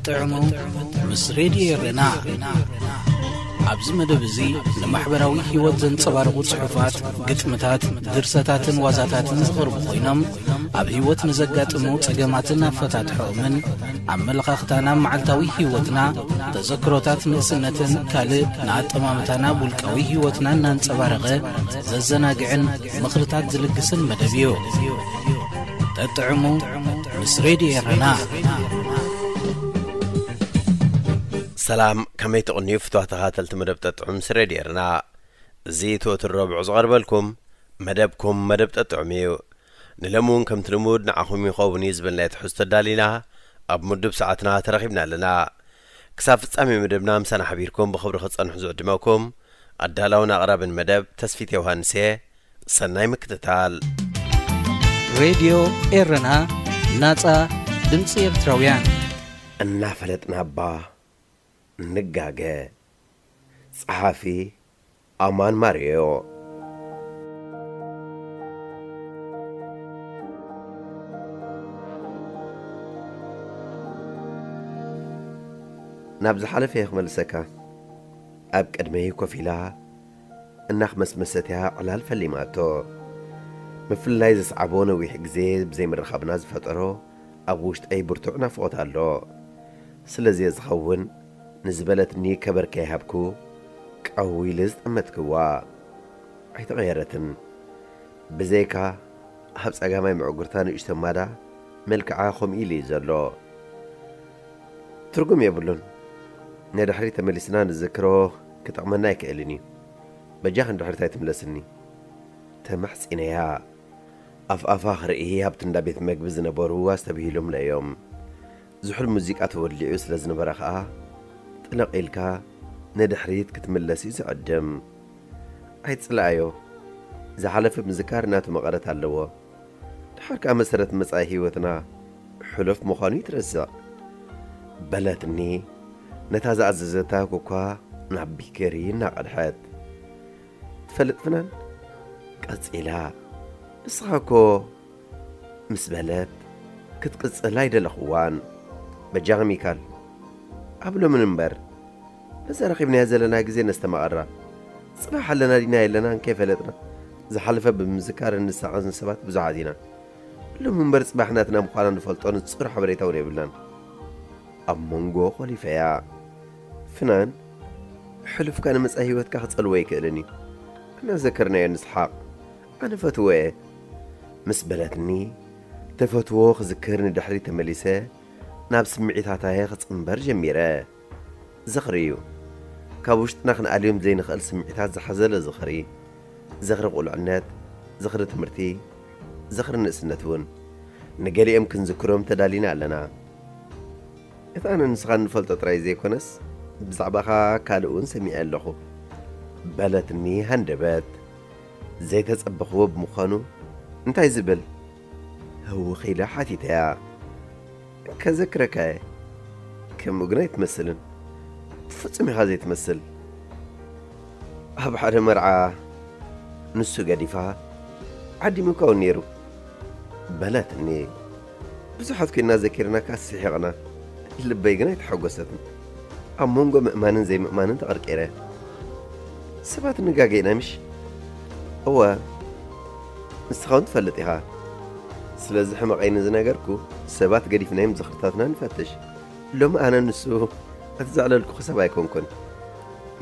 ጥዕሙ ምስ ሬድዮ ኤረና። ኣብዚ መደብ እዚ ንማሕበራዊ ህይወት ዘንጸባርቑ ጽሑፋት፣ ግጥምታት፣ ድርሰታትን ዋዛታትን ዝቐርቡ ኮይኖም፣ ኣብ ህይወት ንዘጋጥሙ ጸገማትን ኣፈታትሖኦምን፣ ኣመለኻኽታና፣ መዓልታዊ ህይወትና፣ ተዘክሮታት ንእስነትን ካልእ ንኣጠማምታና ውልቃዊ ህይወትና እናንጸባረቐ ዘዘናግዕን ምኽርታት ዝልግስን መደብ እዩ። ጠጥዕሙ ምስ ሬድዮ ኤረና። ሰላም፣ ከመይ ትቕንዩ ፍትዋት ተኸታተልቲ መደብ ጠጥዑም ምስ ሬድዮ ኤረና? እዚ እቲ ወትሩ ረቡዕ ዝቐርበልኩም መደብኩም መደብ ጠጥዑም እዩ። ንሎሚ እውን ከምቲ ልሙድ ንዓኹም ይኸውን እዩ ዝበልናዮ ትሕዝቶ ኣዳሊና ኣብ ምዱብ ሰዓትና ተረኺብና ኣለና። ክሳብ ፍጻሜ መደብና ምሳና ሓቢርኩም ብኽብሪ ክጸንሑ ዝዕድመኩም ኣዳላውን ኣቕራብን መደብ ተስፊት ዮሃንስ እየ። ሰናይ ምክትታል። ሬድዮ ኤረና፣ ናጻ ድምጺ ኤርትራውያን። እናፈለጥና እባ ንጋገ። ጸሓፊ ኣማን ማርዮ። ናብ ዝሓለፈ እየ ክመልሰካ። ኣብ ቅድመይ ኮፍ ኢላ እናኽመስመሰት እያ ዕላል ፈሊማቶ። ምፍልላይ ዘስዓቦ ነዊሕ ግዜ ብዘይምርኻብና ዝፈጠሮ ኣብ ውሽጠይ ብርቱዕ ናፍቖት ኣሎ። ስለዚ ዝኸውን ንዝበለትኒ ከበር ከይሃብኩ ቀው ኢለ ዝጠመትክዋ። ኣይተቐየረትን። ብዘይካ ኣብ ጸጋማይ ምዕጉርታ ንእሽቶ ማዳ መልክዓ ከምኡ ኢሉ እዩ ዘሎ። ትርጉም የብሉን። ንድሕሪት ተመሊስና ንዝክሮ ክጠቕመና ኣይክእልን እዩ። በጃኺ ንድሕሪት ኣይትምለስኒ። ተማሕጺነያ። ኣፍ ኣፋ ክርኢ ኣብቲ እንዳ ቤት መግቢ ዝነበሩ ኣስተብሂሎምለዮም። ዝሑል ሙዚቃ ተወሊዑ ስለ ዝነበረ ኸኣ፣ ጥልቕ ኢልካ ንድሕሪት ክትምለስ እዩ ዝዕድም። ኣይትጽልኣዮ። ዝሓለፈ ምዝካር ናቱ መቐረት ኣለዎ። ድሓር ከኣ መሰረት መጻኢ ህይወትና ሕሉፍ ምዃኑ ይትረስዕ። በለትኒ፣ ነታ ዝኣዘዘታ ኮኳ ናብ ቢከሪ እናቐድሐት። ትፈልጥ ፍናን? ቀጺላ፣ ንስኻ እኮ ምስ በለት ክትቅጽል ኣይደለኽዋን። በጃኻ ሚካል፣ ኣብ ሎምን እምበር፣ ነዛ ረኺብናያ ዘለና ግዜ ነስተማቐራ። ጽባሕ ኣለና ዲና የለናን ከይፈለጥና፣ ዝሓለፈ ብምዝካር እንሳቐን ሰባት ብዙሓት ኢና። ሎሚ እምበር ጽባሕ ናትና ምዃና ንፈልጦ ንጹር ሓበሬታ እውን የብልናን። ኣብ መንጎ ኾሊፈያ። ፍናን፣ ሕሉፍካ ንመጻኢ ህይወትካ ክጸልዎ ኣይክእልን እዩ። እናዘከርናዮ ንስሓቕ። ኣነ ፈትዎ እየ። ምስ በለትኒ፣ ተፈትዎ ክዝክር ንድሕሪት ተመሊሰ፣ ናብ ስምዒታታየ ክጽንበር ጀሚረ። ዝኽሪ እዩ። ካብ ውሽጥና ክንኣልዮም ዘይንኽእል ስምዒታት ዝሓዘለ ዝኽሪ። ዝኽሪ ቁልዕነት፣ ዝኽሪ ትምህርቲ፣ ዝኽሪ ንእስነት እውን። ንገሊኦም ክንዝክሮም ተዳሊና ኣለና። እቲ ኣነ ንስኻ እንፈልጦ ጥራይ ዘይኮነስ፣ ብዛዕባኻ ካልእ እውን ሰሚዐ ኣለኹ። በለትኒ ሃንደበት። ዘይተጸበኽዎ ብምዃኑ፣ እንታይ ዝብል? ህውኽ ኢለ ሓቲተያ። ከዘክረካ እየ። ከምኡ ግን ኣይትመስልን። ፍጹም ኢኻ ዘይትመስል። ኣብ ሓደ መርዓ ንሱ ገዲፋ ዓዲሙካ እውን ነይሩ። በለትኒ። ብዙሓት ኮይና ዘኪርናካ ስሒቕና። ልበይ ግን ኣይተሓጎሰትን። ኣብ መንጎ ምእማንን ዘይምእማንን ተቐርቂረ። ሰባት ንጋገ ኢና ምሽ? እወ፣ ንስኻ እውን ትፈልጥ ኢኻ። ስለዚ ሕመቐይ ንዝነገርኩ ሰባት ገዲፍናዮም ዝኽርታትና ንፈትሽ። ሎሚ ኣነ ንሱ እቲ ዘዕለልኩኺ ሰብ ኣይኮንኩን።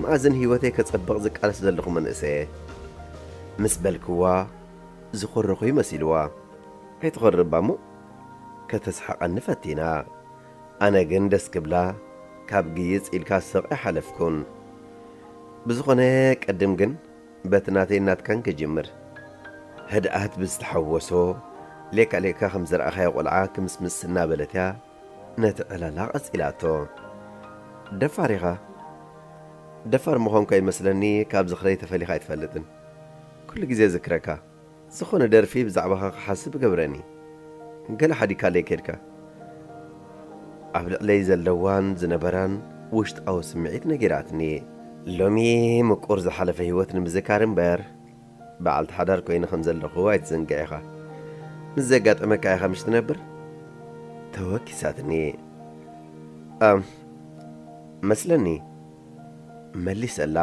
መኣዝን ህይወተይ ከጸብቕ ዝቃለስ ዘለኹ መንእሰየ። ምስ በልክዋ ዝኾረኹ ይመሲልዋ። ኣይትኾርባ እሞ ከተስሕቐኒ ፈቲና። ኣነ ግን ደስ ክብላ ካብ ግይጽ ኢልካ ስቕ ኣይሓለፍኩን። ብዝኾነ ቅድም ግን በቲ ናተይ ናትካን ክጅምር። ህድኣት ብዝተሓወሶ ሌካ ሌካ ከም ዘርኣኻዮ ቆልዓ ክምስምስ እናበለት እያ ነቲ ዕላላ ቀጺላቶ። ደፋር ኢኻ። ደፋር ምዃንኳ ይመስለኒ ካብ ዝኽረይ ተፈሊኻ ኣይትፈልጥን። ኩሉ ግዜ ዝክረካ። ዝኾነ ደርፊ ብዛዕባኻ ክሓስብ ገብረኒ። ገለ ሓዲካለይ ከድካ። ኣብ ልዕለይ ዘለዋን ዝነበራን ውሽጣዊ ስምዒት ነጊራትኒ። ሎሚ ምቁር ዝሓለፈ ህይወት ንምዝካር እምበር፣ በዓልቲ ሓዳር ኮይነ ከም ዘለኹ ኣይትዘንግዕ ኢኻ። ምስ ዘጋጠመካ ኢኻ ምሽ ትነብር? ተወኪሳትኒ። ኣም፣ መስለኒ፣ መሊሰላ።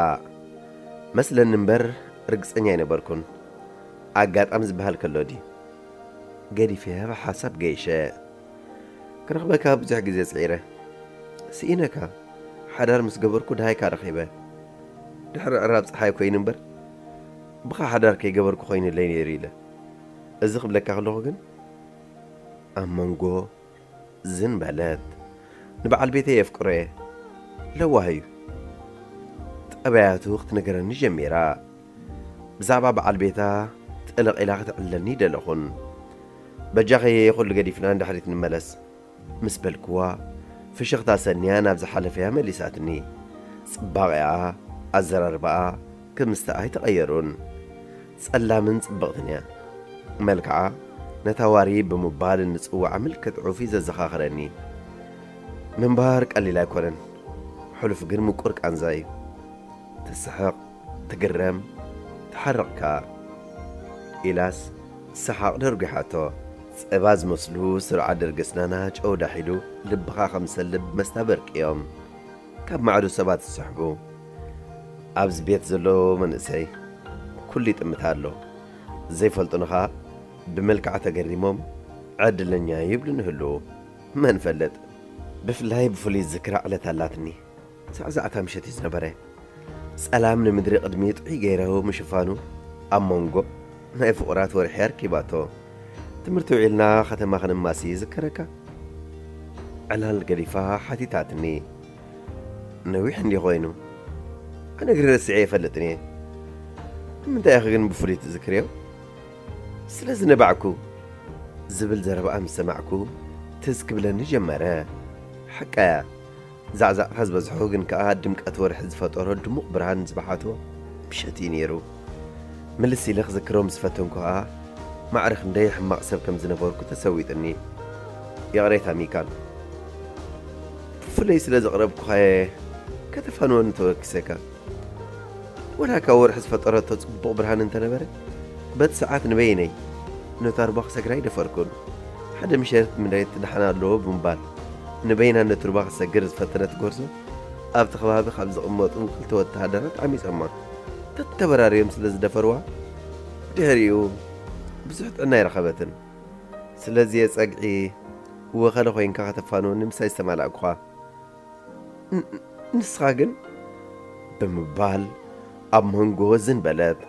መስለኒ እምበር ርግጸኛ ኣይነበርኩን። ኣጋጣሚ ዝበሃል ከሎ ድዩ? ገዲፈያ ብሓሳብ ገይሸ። ክረኽበካ ብዙሕ ግዜ ጽዒረ። ስኢነካ። ሓዳር ምስ ገበርኩ ደሃይካ ረኺበ። ድሕሪ ዕራብ ጸሓይ ኮይኑ እምበር፣ ብኻ ሓዳር ከይገበርኩ ኮይኑለይ ነይሩ ኢለ። እዚ ክብለካ ከለኹ ግን፣ ኣብ መንጎ ዝን በለት። ንበዓል ቤተይ የፍቅሮ እየ። ለዋህ እዩ። ጠባያቱ ክትነገረኒ ጀሚራ። ብዛዕባ በዓል ቤታ ጠለቕ ኢላ ክትዕለኒ ደለኹን። በጃኸየ ኩሉ ገዲፍና ንድሕሪት ንመለስ ምስ በልክዋ፣ ፍሽኽታ ሰንያ ናብ ዝሓለፈያ መሊሳትኒ። ጽባቐኣ፣ ኣዘራርባኣ ክምስታ ኣይተቐየሩን። ጸላምን ጽብቕትን እያ። መልክዓ ነታ ዋሪ ብምባል እንጽውዓ ምልክት ዑፍ እዩ ዘዘኻኽረኒ። ምንባር ቀሊል ኣይኮነን። ሕሉፍ ግን ምቁር ቃንዛ እዩ። ትስሕቕ፣ ትግረም፣ ትሓርቕ ከኣ። ኢላስ ሰሓቕ ደርጒሓቶ። ጸባ ዝመስሉ ስሩዓት ደርገስናና ጨው ዳሒሉ ልብኻ ከም ሰልብ መስታ በርቅዮም። ካብ ማዕዶ ሰባት ዝስሕቡ። ኣብዚ ቤት ዘሎ መንእሰይ ኩሉ ይጥምት ኣሎ። ዘይፈልጡኒ ኸኣ ብመልክዓ ተገሪሞም ዕድለኛ ይብሉ ንህልዉ። መን ፈልጥ? ብፍላይ ብፍሉይ ዝክራ ዕለት ኣላትኒ። ዛዕዛዕታ ምሸት እዩ ዝነበረ። ጸላም ንምድሪ ቅድሚ ጥዑይ ገይረ ምሽፋኑ ኣብ መንጎ ናይ ፍቑራት ወርሒ ኣርኪባቶ። ትምህርቲ ውዒልና ከተማ ክንማሲ ይዝከረካ? ዕላል ገዲፋ ሓቲታትኒ። ነዊሕ እንዲ ኮይኑ? ኣነ ግን ረሲዐ ይፈልጥን እየ። ንምንታይ ኢኺ ግን ብፍሉይ ትዝክርዮ? ስለ ዝነባዕኩ ዝብል ዘረባኣ ምስ ሰማዕኩ ትዝ ክብለኒ ጀመረ። ሓቃያ፣ ዛዕዛዕታ ዝበዝሖ ግን ከኣ ድምቀት ወርሒ ዝፈጠሮ ድሙቕ ብርሃን ዝበሓቶ ምሸት እዩ ነይሩ። ምልስ ኢለ ክዝክሮ ምስ ፈተንኩ ከኣ ማዕረ ክንደይ ሕማቕ ሰብ ከም ዝነበርኩ ተሰዊጥኒ። ይቕሬታ ሚካል፣ ብፍለይ ስለ ዘቕረብኩኻየ ከተፋንወኒ ተወኪሰካ። ወላ ካብ ወርሒ ዝፈጠረቶ ጽቡቕ ብርሃን እንተነበረ፣ በቲ ሰዓት ንበይነይ ነታ ሩባ ክሰግራ ኣይደፈርኩን። ሓደ ምሸት ምድሪ ትደሓን ኣለዎ ብምባል፣ ንበይና ነቲ ሩባ ክሰግር ዝፈተነት ጎርዞ፣ ኣብቲ ከባቢ ካብ ዝቕመጡ ክልተ ወተሃደራት ዓሚጾማ። ተተበራርዮም ስለ ዝደፈርዋ፣ ድሕሪኡ ብዙሕ ጥዕና ኣይረኸበትን። ስለዚ የጸግዒ ወኸለ ኮይንካ ከተፋንወኒ ምሳይ ዝተማላእኩኻ። ን-፣ ንስኻ ግን ብምባል ኣብ መንጎ ዝን በለት።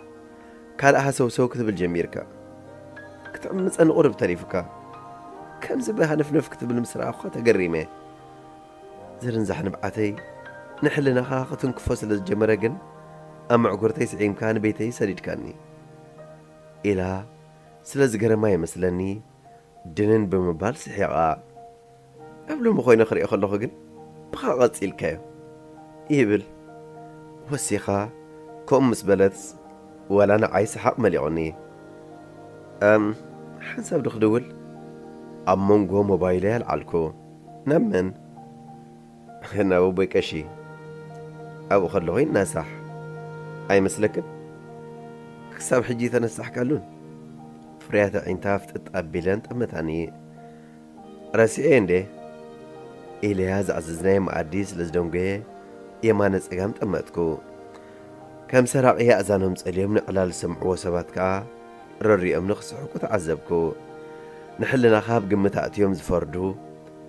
ካልእ ሃሰውሰው ክትብል ጀሚርካ። ክትዕምጸኒ ቁሩብ ተሪፉካ። ከምዚ ብሃነፍነፍ ክትብል ምስ ረኣኹኻ ተገሪመ። ዝርንዛሕ ንብዓተይ ንሕልናኻ ክትንክፎ ስለ ዝጀመረ ግን ኣብ መዕጎርተይ ስዒምካ ንቤተይ ሰዲድካኒ። ኢላ ስለ ዝገረማ ይመስለኒ ድንን ብምባል ስሒቓ። ኣብ ሎሚ ኮይነ ክሪኦ ከለኹ ግን ብኻ ቀጺልካዮ ይብል። ወሲኻ ከምኡ ምስ በለትስ ዋላ ንዓይ ሰሓቕ መሊቑኒ። እም፣ ሓንሳብ ዶ ክድውል? ኣብ መንጎ ሞባይለይ ኣልዓልኩ። ናብ መን? ናብ ኣቦይ ቀሺ። ኣብኡ ከለኹ ይናሳሕ ኣይመስለክን? ክሳብ ሕጂ ተነሳሕካሉን? ፍርያት ኣዒንታ ፍጥጥ ኣቢለን ጠመታኒ። ረሲዐ እንዴ? ኢለያ ዝኣዘዝናዮ መኣዲ ስለ ዝደንጎየ የማነ ጸጋም ጠመትኩ። ከም ሰራቒ ኣእዛኖም ጸልዮም ንዕላል ዝሰምዕዎ ሰባት ከኣ ረሪኦም ንኽስሕቁ ተዓዘብኩ። ንሕልናኻ ኣብ ግምት ኣእትዮም ዝፈርዱ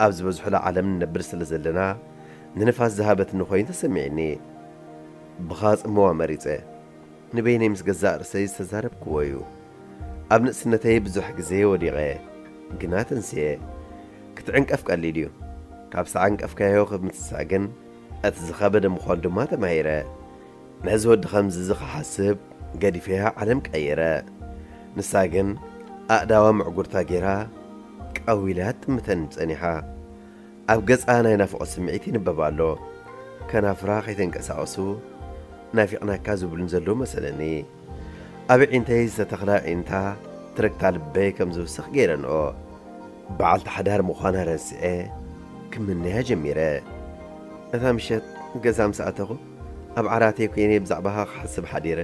ኣብ ዝበዝሑላ ዓለም ንነብር ስለ ዘለና፣ ንንፋስ ዝሃበትኒ ኮይኑ ተሰሚዕኒ። ብኻ ጽምዋ መሪጸ። ንበይነይ ምስ ገዛእ ርእሰይ ዝተዛረብክዎ እዩ። ኣብ ንእስነተይ ብዙሕ ግዜ ወዲቐ፣ ግና ተንስኤ። ክትዕንቀፍ ቀሊል እዩ። ካብ ዝተዓንቀፍካዮ ከምትስእ ግን እቲ ዝኸበደ ምዃኑ ድማ ተማሂረ። ነዚ ወዲ ከምዚ እዚ ክሓስብ ገዲፈያ ዓለም ቀይረ። ንሳ ግን ኣእዳዋ ምዕጉርታ ጌራ ቀዊላ ትጥምተኒ ጸኒሓ። ኣብ ገጻ ናይ ናፍቖት ስምዒት ይንበብ ኣሎ። ከናፍራ ከይተንቀሳቐሱ ናፊቕናካ ዝብሉን ዘለዉ መሰለኒ። ኣብ ኣዒንተይ ዝተተኽለ ኣዒንታ ትርግታ ልበይ ከም ዝውስኽ ገይረንኦ። በዓልቲ ሓዳር ምዃና ረሲዐ ክምነያ ጀሚረ። እታ ምሸት ገዛ ምስ ኣተኹ ኣብ ዓራተይ ኮይነ ብዛዕባኻ ክሓስብ ሓዲረ።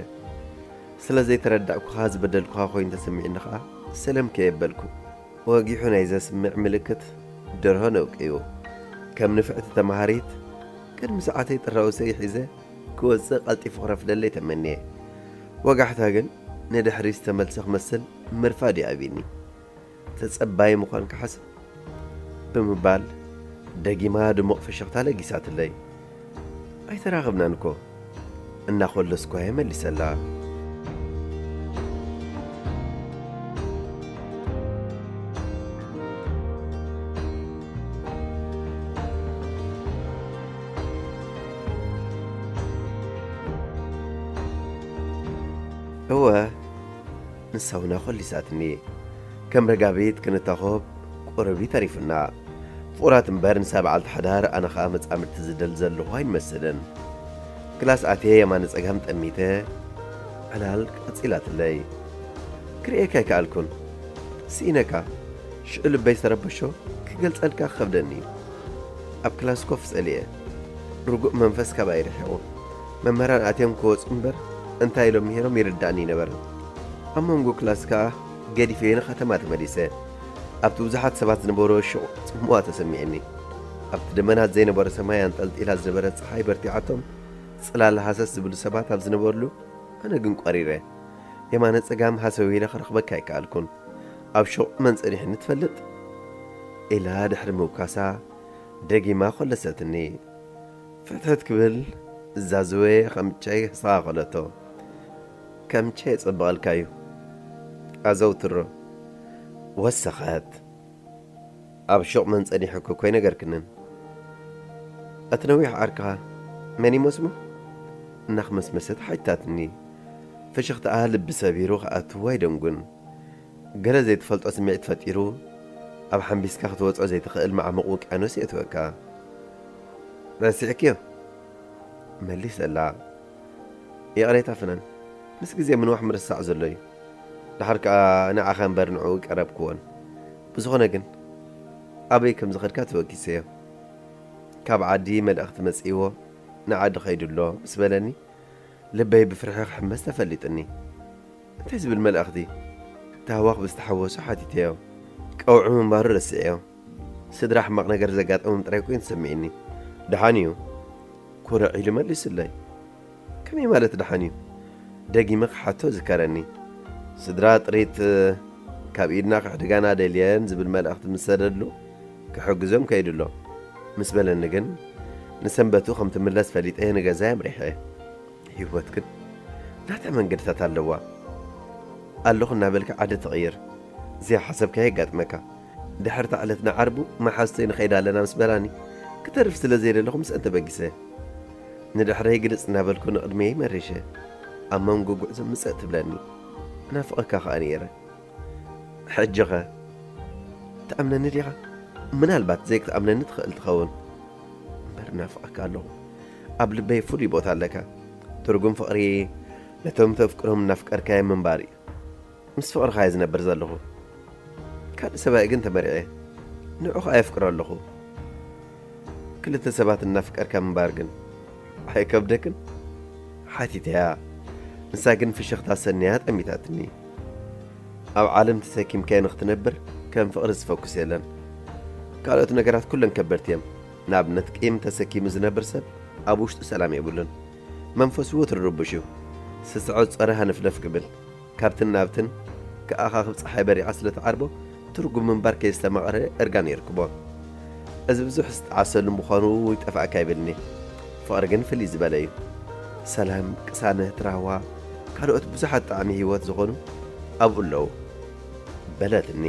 ስለ ዘይተረዳእኩኻ ዝበደልኩኻ ኮይኑ ተሰሚዑኒ ኸኣ ሰለምከ የበልኩ። ወጊሑ ናይ ዘስምዕ ምልክት ደርሆ ነውቅዩ። ከም ንፍዕቲ ተማሃሪት፣ ቅድሚ ሰዓተይ ጥራውሰይ ሒዘ ክወጽእ ቀልጢፉ ክረፍደለይ ተመንየ። ወጋሕታ ግን ንድሕሪት ዝተመልሰ ክመስል ምርፋድ ይኣብይኒ። ተጸባይ ምዃን ክሓስብ ብምባል ደጊማ ድሙቕ ፍሽኽታ ለጊሳትለይ። ኣይተራኸብናን እኮ፣ እናኾለስኳ እየ መሊሰላ። እወ፣ ንሳ እውን ኣኾሊሳትኒ። ከም ረጋቢት ክንታኾብ ቁርብ ተሪፉና። ፍቑራት እምበር ንሳ በዓልቲ ሓዳር፣ ኣነ ኸኣ መጻምድቲ ዝደል ዘለኹ ኣይንመስልን። ክላስ ኣትየ የማነ ጸጋም ጠሚተ ዕላል ቀጺላትለይ። ክርእየካ ኣይከኣልኩን። ስኢነካ። ሽዑ ልበይ ዝተረበሾ ክገልጸልካ ክኸብደኒ እዩ። ኣብ ክላስ ኮፍ ጸሊኤ። ርጉእ መንፈስ ካባይ ርሒቑ። መምህራን ኣትዮም ክወጹ እምበር እንታይ ኢሎም ምሂሮም ይርዳእኒ ኣይነበረን። ኣብ መንጎ ክላስ ከኣ ገዲፈ ንኸተማ ተመሊሰ። ኣብቲ ብዙሓት ሰባት ዝነበርዎ ሹቕ ጽምዋ ተሰሚዑኒ። ኣብቲ ደመናት ዘይነበሮ ሰማይ ኣንጠልጢላ ዝነበረት ጸሓይ በርቲዓቶም ጽላል ሃሰስ ዝብሉ ሰባት ኣብ ዝነበርሉ ኣነ ግን ቋሪረ። የማነ ጸጋም ሃሰው ኢለ ክረኽበካ ኣይከኣልኩን። ኣብ ሹቕ መን ጸኒሑኒ ትፈልጥ? ኢላ ድሕሪ ምውካሳ ደጊማ ኮለሰትኒ። ፍትሕት ክብል ዛዝወ ከምቻይ ኣስተኻኸለቶ። ከምቻይ የጸብቐልካ እዩ። ኣዘውትሮ። ወሰኸት። ኣብ ሹቕ መን ጸኒሑኪ እኮ ኣይነገርክንን። እቲ ነዊሕ ዓርክኻ መን ይመስሞ? እናኽመስመሰት ሓቲታትኒ። ፍሽኽታኣ ልቢ ሰቢሩ ክኣትዎ ኣይደንጉን። ገለ ዘይትፈልጦ ስምዒት ፈጢሩ፣ ኣብ ሓምቢስካ ክትወጾ ዘይትኽእል ማዕሙቕ ውቅያኖስ የእትወካ። ረሲዕክዮ? መሊሰላ። ይቕሬታ ፍናን፣ ምስ ግዜ ምንዋሕ ምርሳዕ ዘሎ እዩ። ደሓር ከኣ ንዓኻ እምበር ንዕኡ ቀረብክዎን። ብዝኾነ ግን፣ ኣበይ ከም ዝኸድካ ተወኪሰዮ። ካብ ዓዲ መልእኽቲ መጺእዎ፣ ንዓዲ ኸይዱ ኣሎ ምስ በለኒ፣ ልበይ ብፍርሒ ክሕመስ ተፈሊጥኒ። እንታይ ዝብል መልእኽቲ? ታህዋኽ ብዝተሓወሶ ሓቲተዮ። ቀውዒ ምንባሩ ረሲዐዮ። ስድራ ሕማቕ ነገር ዘጋጠሞም ጥራይ ኮይኑ ተሰሚዕኒ። ደሓን እዩ። ኩርዕ ኢሉ መሊሱለይ። ከመይ ማለት ደሓን እዩ? ደጊመ ክሓቶ ዝከረኒ። ስድራ ጥሪት ካብ ኢድና ክሕድጋና ደልየን ዝብል መልእኽቲ ምስ ሰደድሉ ክሕግዞም ከይዱ ኣሎ። ምስ በለኒ ግን ንሰንበቱ ከም ትምለስ ፈሊጠ ንገዛይ ኣምሪሐ። ህይወት ግን ናታ መንገድታት ኣለዋ። ኣለኹ እናበልካ ዓዲ ትቕይር። ዘይሓሰብካዮ የጋጥመካ። ድሕርታ ዕለት ንዓርቡ መሓዝተይ ንኸይድ ኣለና ምስ በላኒ፣ ክተርፍ ስለ ዘይደለኹ ምስአን ተበጊሰ። ንድሕረይ ግልጽ እናበልኩ ንቕድመይ መሪሸ። ኣብ መንጎ ጉዕዞ ምጸእ ትብለኒ። እናፍቐካ ከኣ ነይረ። ሕጂኸ ትኣምነኒ ዲኻ? ምናልባት ዘይክትኣምነኒ ትኽእል ትኸውን። እምበር እናፍቐካ ኣለኹ። ኣብ ልበይ ፍሉይ ቦታ ኣለካ። ትርጉም ፍቕሪ ነቶም ተፍቅሮም እናፍቀርካዮም ምንባር እዩ። ምስ ፍቕርኻ እየ ዝነብር ዘለኹ። ካልእ ሰብኣይ ግን ተመሪዐ። ንዑ ኸኣ የፍቅሮ ኣለኹ። ክልተ ሰባት እናፍቀርካ ምንባር ግን ኣይከብደክን? ሓቲተያ። ንሳ ግን ፍሽኽታ ሰንያ ጠሚታትኒ። ኣብ ዓለም ተሰኪምካዮ ንኽትነብር ከም ፍቕሪ ዝፈኩስ የለን። ካልኦት ነገራት ኩለን ከበድቲ እዮም። ንኣብነት ቂም ተሰኪሙ ዝነብር ሰብ ኣብ ውሽጡ ሰላም የብሉን። መንፈሱ ወትሩ ርቡሽ እዩ። ስስዖ ጸረ ሃነፍነፍ ክብል ካብትን ናብትን ክኣኻኽብ ጸሓይ በሪቓ ስለ ትዓርቦ ትርጉም ምንባር ከየስተማቐረ እርጋን የርክቦ። እዚ ብዙሕ ዝጠዓሰሉ ምዃኑ ይጠፍኣካ ይብልኒ። ፍቕሪ ግን ፍልይ ዝበለ እዩ። ሰላም፣ ቅሳነት፣ ራህዋ፣ ካልኦት ብዙሓት ጣዕሚ ህይወት ዝኾኑ ኣብኡ ኣለዉ። በለትኒ።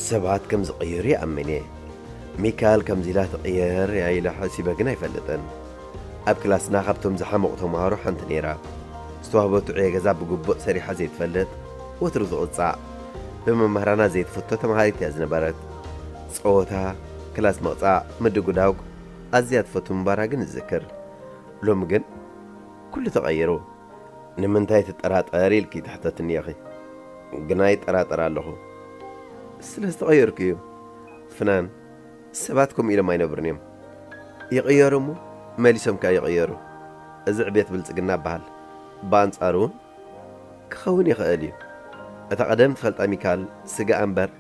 ሰባት ከም ዝቕየሩ ይኣምን እየ። ሚካል ከምዚ ኢላ ትቕየር እያ ኢለ ሓሲበ ግን ኣይፈልጥን። ኣብ ክላስና ካብቶም ዝሓመቑ ተምሃሮ ሓንቲ ነይራ። ዝተዋህበቱ ዕዮ ገዛ ብግቡእ ሰሪሓ ዘይትፈልጥ፣ ወትሩ ትቕጻዕ፣ ብመምህራና ዘይትፍቶ ተምሃሪት እያ ዝነበረት። ጸወታ፣ ክላስ ምቕጻዕ፣ ምድጉዳጉ ኣዝያ ትፈቱ ምንባራ ግን እዝክር። ሎሚ ግን ኩሉ ተቐይሩ። ንምንታይ ትጠራጠር ኢልኪ ትሕተትኒ ኢኺ። ግና ይጠራጠር ኣለኹ። ስለ ዝተቐየርኩ እዩ። ፍናን፣ ሰባት ከምኡ ኢሎም ኣይነብሩን እዮም። ይቕየሩ እሞ መሊሶም ከኣ ይቕየሩ። እዚ ዕብየት ብልጽግና ይበሃል። ብኣንጻሩ እውን ክኸውን ይኽእል እዩ። እታ ቀደም ትፈልጣ ሚካል ስጋኣ እምበር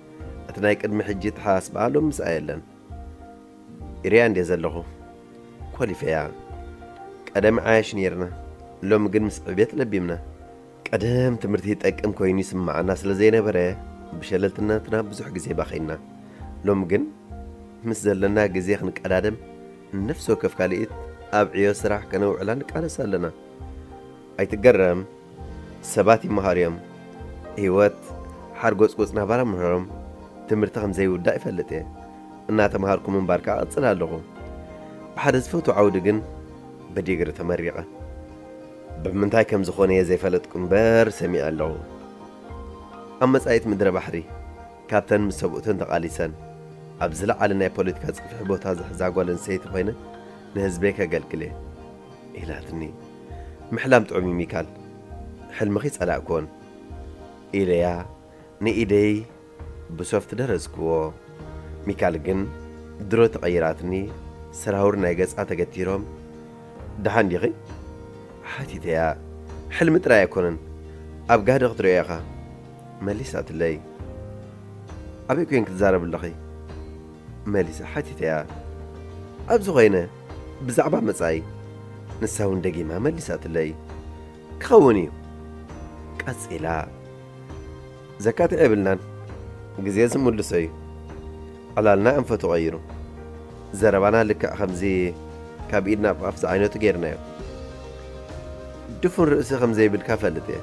እቲ ናይ ቅድሚ ሕጂ ተሓሳስባኣ ሎሚ ምስኣ የለን። ይሪያ እንዴ ዘለኹ ኮሊፈያ። ቀደም ዓያሽ ነይርና፣ ሎሚ ግን ምስ ዕቤት ለቢምና። ቀደም ትምህርቲ ይጠቅም ኮይኑ ይስምዓና ስለ ዘይነበረ፣ ብሸለልትነትና ብዙሕ ግዜ ባኸይና። ሎሚ ግን ምስ ዘለና ግዜ ክንቀዳደም፣ ነፍሲ ወከፍ ካልኢት ኣብ ዕዮ ስራሕ ከነውዕላ ንቃለስ ኣለና። ኣይትገረም፣ ሰባት ይመሃሩ እዮም። ህይወት ሓርጎጽጎጽ ናባራ ምህሮም ትምህርቲ ከም ዘይውዳእ ይፈልጥ እየ። እናተምሃርኩ ምንባር ከኣ እቕጽል ኣለኹ። ብሓደ ዝፈትዎ ዓውዲ ግን ብዲግሪ ተመሪቐ። ብምንታይ ከም ዝኾነ እየ ዘይፈለጥኩ እምበር ሰሚዐ ኣለኹ። ኣብ መጻኢት ምድረ ባሕሪ ካብተን ምስ ሰብኡተን ተቓሊሰን ኣብ ዝለዓለ ናይ ፖለቲካ ጽፍሒ ቦታ ዝሕዛ ጓል ኣንስተይቲ ኮይነ ንህዝበይ ከገልግል እየ ኢላትኒ። ምሕላም ጥዑም እዩ ሚካል፣ ሕልምኺ ጸላእክዎን ኢለያ ንኢደይ ብሶፍት ደረዝክዎ። ሚካል ግን ድሮ ተቐይራትኒ፣ ሰራውር ናይ ገጻ ተገቲሮም። ደሓን ዲኺ? ሓቲተያ። ሕልሚ ጥራይ ኣይኮነን፣ ኣብ ጋህዲ ክትርእዮ ኢኻ መሊሳትለይ። ኣበይ ኮይን ክትዛረብ ኣለኺ? መሊሳ ሓቲተያ። ኣብዚ ኮይነ ብዛዕባ መጻኢ። ንሳ እውን ደጊማ መሊሳትለይ። ክኸውን እዩ። ቀጺላ። ዘካትዕ የብልናን፣ ግዜ ዝምልሶ እዩ። ዕላልና ኣንፈቱ ቀይሩ። ዘረባና ልክዕ ከምዚ ካብ ኢድ ናብ ኣፍ ዝዓይነቱ ጌርናዮ። ድፉን ርእሲ ከም ዘይብልካ ፈልጥ እየ።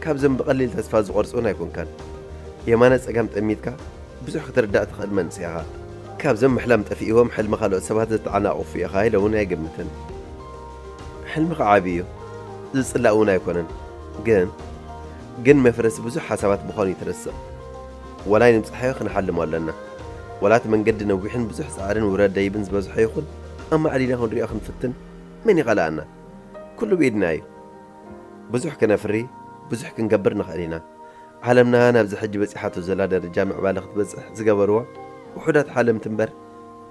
ካብዞም ብቐሊል ተስፋ ዝቖርጹ እውን ኣይኮንካን። የማነ ጸጋም ጠሚትካ ብዙሕ ክትርዳእ ትኽእል መንእሰይ ኢኻ። ካብዞም ምሕላም ጠፊእዎም ሕልሚ ካልኦት ሰባት ዘተዓናቕፉ ኢኻ ኢለ እውን ኣይግምትን። ሕልምኻ ዓቢ እዩ፣ ዝጽላእ እውን ኣይኮነን። ግን ግን መፍረሲ ብዙሕ ሓሳባት ምዃኑ ይትረስዕ። ወላ ኣይንብጽሓዮ ክንሓልሞ ኣለና። ወላ እቲ መንገዲ ነዊሕን ብዙሕ ጻዕርን ውረድ ደይብን ዝበዝሖ ይኹን፣ ኣማዕዲና ክንሪኦ ክንፍትን መን ይኸልኣና? ኩሉ ብኢድና እዩ። ብዙሕ ክነፍሪ፣ ብዙሕ ክንገብር ንኽእል ኢና። ዓለምና ናብዚ ሕጂ በጺሓቶ ዘላ ደረጃ ምዕባለ ክትበጽሕ ዝገበርዋ ውሑዳት ሓለምቲ እምበር፣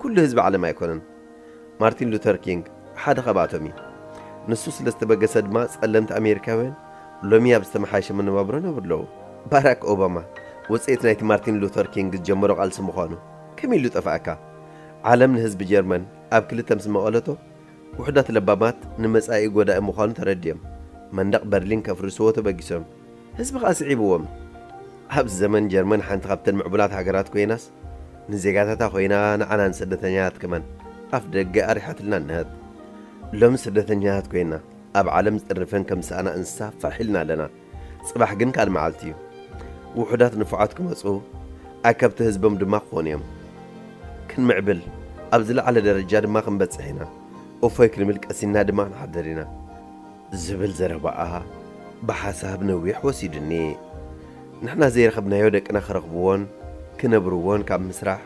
ኩሉ ህዝቢ ዓለም ኣይኮነን። ማርቲን ሉተር ኪንግ ሓደ ካብኣቶም እዩ። ንሱ ስለ ዝተበገሰ ድማ ጸለምቲ ኣሜሪካውያን ሎሚ ኣብ ዝተመሓየሸ መነባብሮ ነብሩ ኣለዉ። ባራክ ኦባማ ውጽኢት ናይቲ ማርቲን ሉተር ኪንግ ዝጀመሮ ቃልሲ ምዃኑ ከመይ ኢሉ ጠፍኣካ? ዓለም ንህዝቢ ጀርመን ኣብ ክልተ ምስ መቐለቶ፣ ውሑዳት ለባማት ንመጻኢ ጎዳኢ ምዃኑ ተረዲኦም፣ መንደቕ በርሊን ከፍርስዎ ተበጊሶም። ህዝቢ ከኣ ስዒብዎም። ኣብዚ ዘመን ጀርመን ሓንቲ ካብተን ምዕቡላት ሃገራት ኮይናስ፣ ንዜጋታታ ኮይና ንዓና ንስደተኛታት ከማን ኣፍ ደገ ኣሪሓትልና እነሀት። ሎሚ ስደተኛታት ኮይና ኣብ ዓለም ዝጥርፈን ከም ዝሰኣና እንስሳ ፋሕ ኢልና ኣለና። ጽባሕ ግን ካልእ መዓልቲ እዩ። ውሑዳት ንፉዓት ክመጹ፣ ኣከብቲ ህዝቦም ድማ ክኾኑ እዮም። ክንምዕብል፣ ኣብ ዝለዓለ ደረጃ ድማ ክንበጽሕ ኢና። እፎይ ክንብል ቀሲንና ድማ ክንሓድር ኢና። ዝብል ዘረባኣ ብሓሳብ ነዊሕ ወሲዱኒ። ንሕና ዘይረኸብናዮ ደቅና ክረኽብዎን ክነብርዎን ካብ ምስራሕ፣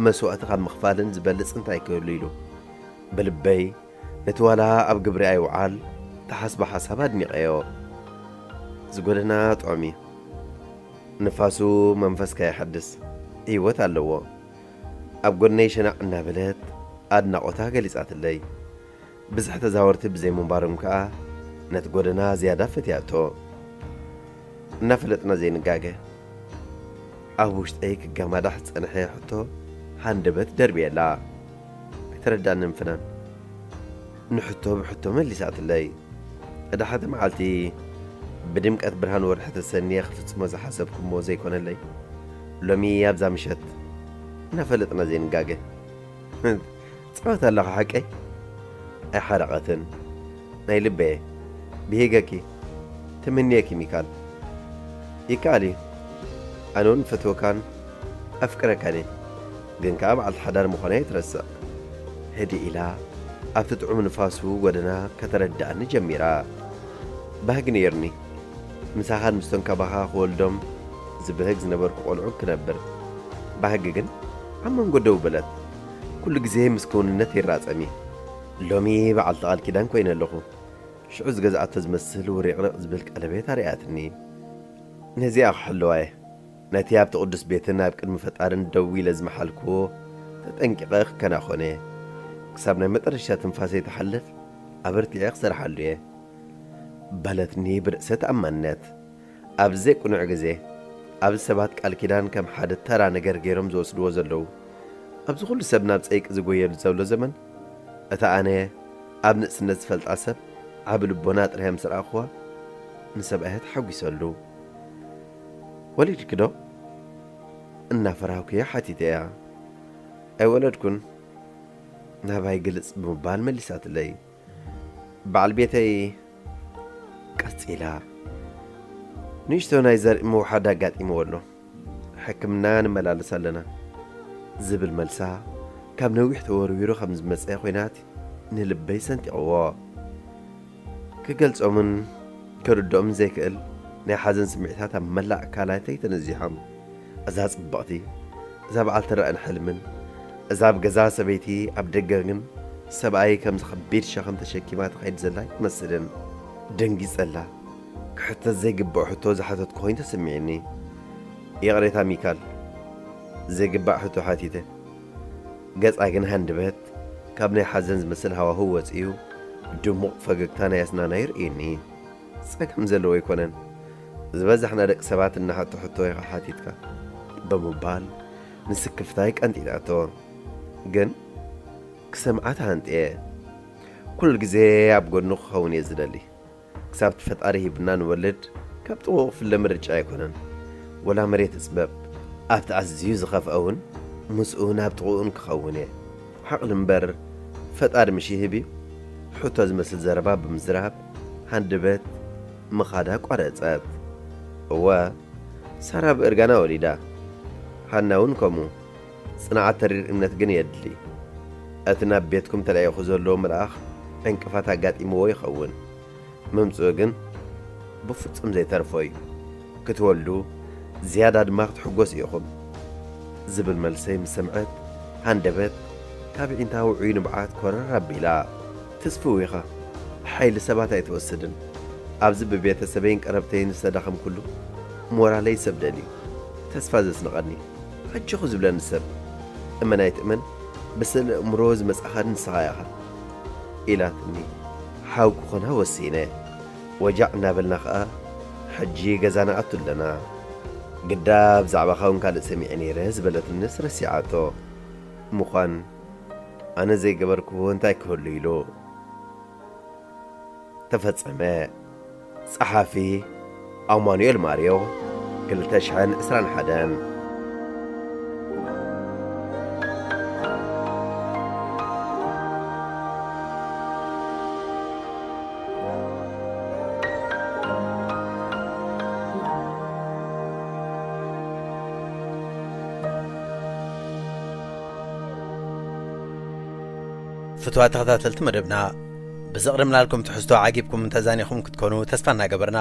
መስዋእቲ ካብ ምኽፋልን ዝበልጽ እንታይ ክህሉ ኢሉ ብልበይ ነቲ ዋላ ኣብ ግብሪ ኣይውዓል ተሓስቦ ሓሳብ ኣድኒቐዮ። ዝጎደና ጥዑም እዩ። ንፋሱ መንፈስካ የሐድስ፣ ህይወት ኣለዎ። ኣብ ጎነይ ሸናዕ እናበለት ኣድናቖታ ገሊጻትለይ። ብዝሒ ተዛወርቲ ብዘይምንባሮም ከኣ ነቲ ጎደና ዝያዳ ፈትያቶ። እናፈለጥና ዘይንጋገ፣ ኣብ ውሽጠይ ክጋማዳሕ ዝጸንሐ ሕቶ ሃንደበት ደርብየላ። ኣይተረዳንን ፍናን። ንሕቶ ብሕቶ መሊሳትለይ። እቲ ሓደ መዓልቲ ብድምቀት ብርሃን ወርሒ ተሰንየ ክፍጽሞ ዝሓሰብኩሞ ዘይኮነለይ፣ ሎሚ ኣብዛ ምሸት እናፈለጥና ዘይንጋገ። ጻወት ኣለኻ ሓቀይ? ኣይሓረቐትን። ናይ ልበየ። ብሂገኪ። ተመንየኪ ሚካል። ይከኣል እዩ። ኣነ እውን ፈትወካን ኣፍቅረካን እየ። ግን ከኣ በዓልቲ ሓዳር ምዃነይ ኣይትረስዕ። ህድእ ኢላ ኣብቲ ጥዑም ንፋሱ ጎደና ከተረድኣኒ ጀሚራ። ባህጊ ነይሩኒ። ምሳኻን ምስቶም ካባኻ ክወልዶም ዝበህግ ዝነበርኩ ቆልዑ ክነብር። ባህጊ ግን ኣብ መንጎ ደው በለት። ኩሉ ግዜ ምስ ክውንነት ይራጸም እየ። ሎሚ በዓልቲ ቃል ኪዳን ኮይነ ኣለኹ። ሽዑ ዝገዝኣቶ ዝመስል ውሪቕሪቕ ዝብል ቀለቤት ኣርኣያትኒ። ነዚኣ ክሕልዋ እየ። ነቲ ኣብቲ ቅዱስ ቤትን ኣብ ቅድሚ ፈጣርን ደው ኢለ ዝመሓልክዎ ተጠንቂቐ ክከናኸኖ እየ። ክሳብ ናይ መጠረሽታ ትንፋሰይ ትሓልፍ ኣበርቲዐ ክሰርሓሉ እየ። በለትኒ ብርእሰ ተኣማንነት። ኣብዚ ዘይቅኑዕ ግዜ፣ ኣብዚ ሰባት ቃል ኪዳን ከም ሓደ ተራ ነገር ገይሮም ዝወስድዎ ዘለዉ፣ ኣብዚ ኩሉ ሰብ ናብ ጸይቂ ዝጎየሉ ዘሎ ዘመን፣ እታ ኣነ ኣብ ንእስነት ዝፈልጣ ሰብ ዓቢ ልቦና ጥርያ ምስ ረኣኹዋ፣ ንሰብኣያ ተሓጒሰሉ። "ወሊድኪ ዶ?" እናፈራህኩ እየ ሓቲተያ። "ኣይወለድኩን፣ ናባይ ግልጽ" ብምባል መሊሳትለይ። በዓል ቤተይ ቀጺላ፣ "ንእሽቶ ናይ ዘርኢ ምውሓድ ኣጋጢምዎ ኣሎ፣ ሕክምና ንመላለስ ኣለና" ዝብል መልሳ ካብ ነዊሕ ተወርዊሩ ከም ዝመጸ ኮይናት ንልበይ ሰንጢቕዎ። ክገልጾምን ክርድኦምን ዘይክእል ናይ ሓዘን ስምዒታት ኣብ መላእ ኣካላተይ ተነዚሖም። እዛ ጽብቕቲ፣ እዛ በዓልቲ ራእን ሕልምን፣ እዛ ኣብ ገዛ ሰበይቲ ኣብ ደገ ግን ሰብኣይ ከምዚ ከቢድ ሸኸም ተሸኪማ ትኸይድ ዘላ ኣይትመስልን። ደንጊጸላ። ክሕተት ዘይግብኦ ሕቶ ዝሓተትኩ ኮይኑ ተሰሚዕኒ። "ይቕሬታ ሚካል፣ ዘይግባእ ሕቶ ሓቲተ" ገጻ ግን ሃንደበት ካብ ናይ ሓዘን ዝመስል ሃዋህው ወጺኡ፣ ድሙቕ ፈገግታ ናይ ኣስናናይ ርእዩኒ። "ጸገም ዘለዎ ኣይኮነን። ዝበዛሕና ደቂ ሰባት እናሓቶ ሕቶ ኢኻ ሓቲትካ" ብምባል ንስክፍታይ ቀንጢጣቶ። ግን ክሰምዓ ተሃንጥየ። "ኩሉ ግዜ ኣብ ጎድኑ ክኸውን እየ ዝደሊ። ክሳብ እቲ ፈጣሪ ሂብና ንወልድ ካብ ጥቕኡ ክፍለ ምርጫ ኣይኮነን። ወላ መሬት እጽበብ፣ ኣብቲ ኣዝዩ ዝኸፍአ እውን ምስኡ ናብ ጥቕኡን ክኸውን እየ። ሓቕሊ እምበር ፈጣሪ ምሽ ይህብ እዩ?" ሕቶ ዝመስል ዘረባ ብምዝራብ ሃንደበት ምኻዳ ቋረጸት። እወ፣ ሳራ ብእርጋና ወሊዳ። ሃና እውን ከምኡ። ጽንዓት ተሪር እምነት ግን የድሊ። እቲ ናብ ቤትኩም ተላኢኹ ዘሎ መልኣኽ ዕንቅፋት ኣጋጢምዎ ይኸውን። ምምጽኡ ግን ብፍጹም ዘይተርፎ እዩ። ክትወልዱ ዝያዳ ድማ ክትሕጎሱ ኢኹም ዝብል መልሰይ ምስ ሰምዐት፣ ሃንደበት ካብ ዒንታ ውዑይ ንብዓት ኮረር ኣቢላ። "ትስፍው ኢኻ። ሓይሊ ሰባት ኣይትወስድን። ኣብዚ ብቤተሰበይን ቀረብተይን ዝተዳኸምኩሉ ሞራለይ ሰብ ደልዩ። ተስፋ ዘስንቐኒ፣ ኣጆኹ ዝብለኒ ሰብ። እመን ኣይትእመን፣ ብስእሊ ኣእምሮ ዝመጻኻ ንስኻ ኢኻ" ኢላትኒ። ሓው ክኾና ወሲነ። ወጃዕ እናበልና ኸኣ፣ "ሕጂ ገዛ ንኣቱ ኣለና። ግዳ ብዛዕባኻ እውን ካልእ ሰሚዐ ነይረ" ዝበለትንስ ረሲዓቶ። ምዃን ኣነ ዘይገበርክዎ እንታይ ክህሉ ኢሉ። ተፈጸመ። ጸሓፊ ኣማኑኤል ማርዮ፣ ክልተ ሽሕን ዕስራን ሓደን። ፍትዋት ተኸታተልቲ መደብና፣ ብዘቕረብናልኩም ትሕዝቶ ዓጊብኩም ተዛኒኹም ክትኮኑ ተስፋ እናገበርና፣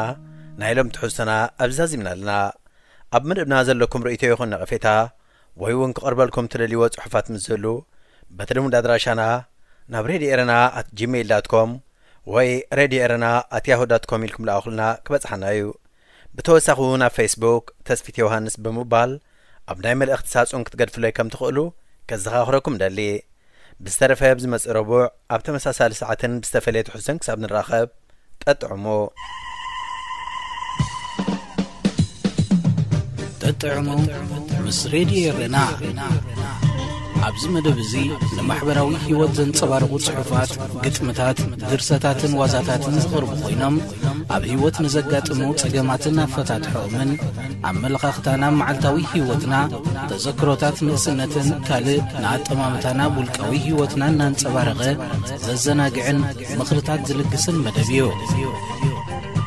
ናይ ሎም ትሕዝቶና ኣብዚ ዛዚምና ኣለና። ኣብ መደብና ዘለኩም ርእይቶ ይኹን ነቐፌታ፣ ወይ እውን ክቐርበልኩም ትደልይዎ ጽሑፋት ምስ ዝህሉ፣ በቲ ልሙድ ኣድራሻና ናብ ሬድዮ ኤረና ኣት ጂሜይል ዳት ኮም ወይ ሬድዮ ኤረና ኣት ያሁ ዳት ኮም ኢልኩም ለኣኹልና ክበጽሓና እዩ። ብተወሳኺ እውን ኣብ ፌስቡክ ተስፊት ዮሃንስ ብምባል ኣብ ናይ መልእኽቲ ሳጹን ክትገድፍለይ ከም ትኽእሉ ከዘኻኽረኩም ደሊ። ብዝተረፈ ብዝመጽእ ረቡዕ ኣብ ተመሳሳሊ ሰዓትን ብዝተፈለየ ትሕዝቶን ክሳብ ንራኸብ፣ ጠጥዕሙ። ጠጥዕሙ ምስ ሬድዮ ኤረና። ኣብዚ መደብ እዚ ንማሕበራዊ ህይወት ዘንጸባርቑ ጽሑፋት፣ ግጥምታት፣ ድርሰታትን ዋዛታትን ዝቐርቡ ኮይኖም፣ ኣብ ህይወት ንዘጋጥሙ ጸገማትን ኣፈታትሖኦምን፣ ኣመለኻኽታና፣ መዓልታዊ ህይወትና፣ ተዘክሮታት ንእስነትን ካልእ ንኣጠማምታና ውልቃዊ ህይወትና እናንጸባረቐ ዘዘናግዕን ምኽርታት ዝልግስን መደብ እዩ።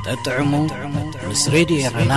ጠጥዕሙ ምስ ሬድዮ ኤረና።